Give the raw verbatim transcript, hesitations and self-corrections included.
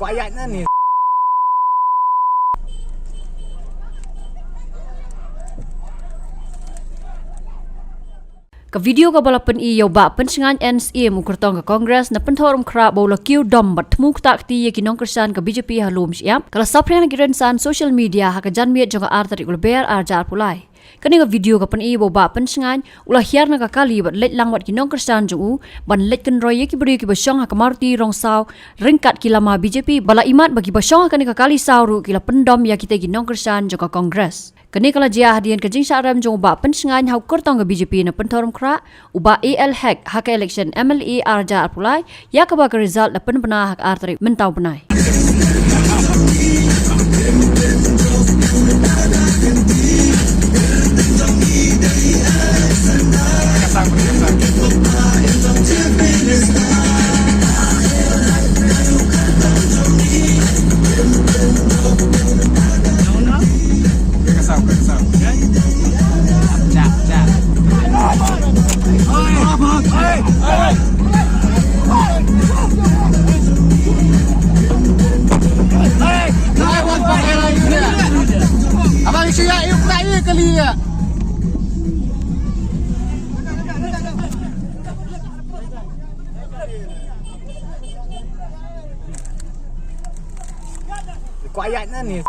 Ayat na ni. Ka video kaba la pyni ïa u Bah Pynshngain N Syiem, u kyrtong ka Congress na Pynthoh Umkhraw, ba u la kiew dom bad thmu ktah kti ïa ki nongkyrshan ka B J P ha Lumshyiap, ka la saphriang na ki rynsan social media ha ka janmiet jong ka ar tarik u Lber ar hajar arphew lai. Kane ka video ka pyni ba u Bah Pynshngain u la hiar na ka kali bad leit lang bad ki nongkyrshan jong u ban leit kynroi ïa ki briew kiba shong ha ka Maruti Rongsaw ryngkat ki lama B J P, ba la imat ba kiba shong ha kane ka kali saw ruh ki la pyndom ïa kita ki nongkyrshan jong ka Congress. Kane ka la jia hadien ka jingshah rem jong u Bah Pynshngain ha u kyrtong ka B J P na Pynthoh Umkhraw, u Bah A L Hek, ha ka election M L A ar hajar arphew lai, ïa kaba ka result la pynbna ha ka ar tarik mynta u bnai. Abang, isi ya, yuk, yuk, kali ya. Quiet na ni.